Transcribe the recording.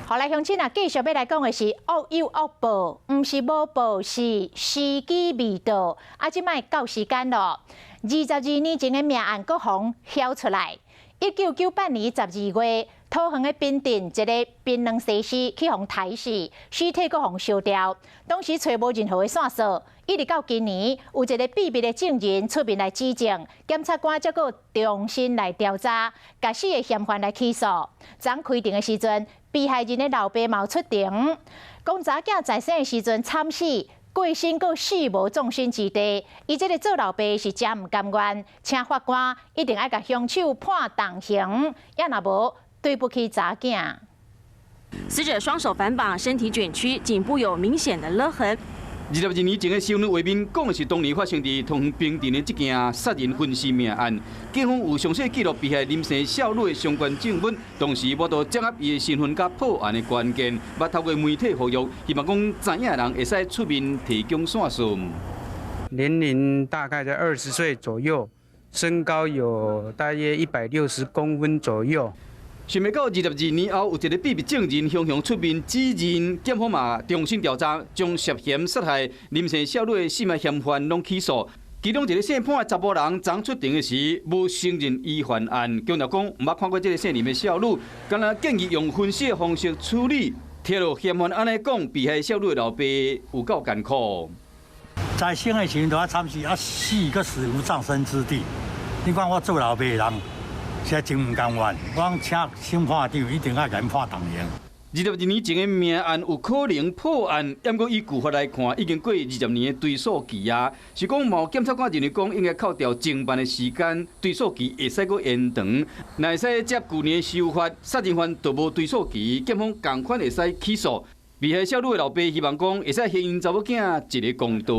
好來，鄉親啊，繼續欲來講的是惡有惡報，毋是無報，是時機未到。啊，這擺到時間囉，22年前的命案閣予人挾出來。1998年12月，桃園的平鎮一个檳榔西施去予人刣死，屍體閣予人燒掉。當時揣無任何的線索，一直到今年，有一个秘密的證人出面來指證，檢察官才閣重新來調查，共四个嫌犯來起訴。昨開庭的時陣，被害人的老爸嘛出庭，講查囝在生的時陣慘死，過身閣死無葬身之地，伊這个做老爸是誠毋甘願，請法官一定愛共兇手判重刑，也若無對不起查囝。死者雙手反綁，身體捲曲，頸部有明顯的勒痕。22年前的修女畫面，講的是當年發生佇桃園平鎮的這件殺人分屍命案。警方有詳細記錄被害林姓少女的相關證物，同時無法掌握伊的身份佮破案的關鍵。欲透過媒體呼籲，希望講知影的人會使出面提供線索。年齡大概在20歲左右，身高有大約160公分左右。想袂到22年後，有一个秘密證人雄雄出面指認，檢方嘛重新調查，將涉嫌殺害林姓少女的四名嫌犯攏起訴。其中一个姓潘的查埔人，昨出庭的時無承認伊犯案，強調講毋捌看過這个姓林的少女，敢若建議用分屍的方式處理。聽著嫌犯按呢講，被害少女的老爸有夠艱苦。在生的時陣就啊慘死，啊死閣死無葬身之地。你看我做老爸的人，實在真毋甘願，我講請審判長一定愛共𪜶判重刑。22年前的命案有可能破案，毋過以舊法來看，已經過二十年的追訴期啊。是講，嘛有檢察官認為講，應該扣掉偵辦的時間，追訴期會使閣延長。若會使照舊年的修法，殺人犯就無追訴期，檢方仝款會使起訴。被害少女的老爸希望講，會使還𪜶查某囝一个公道。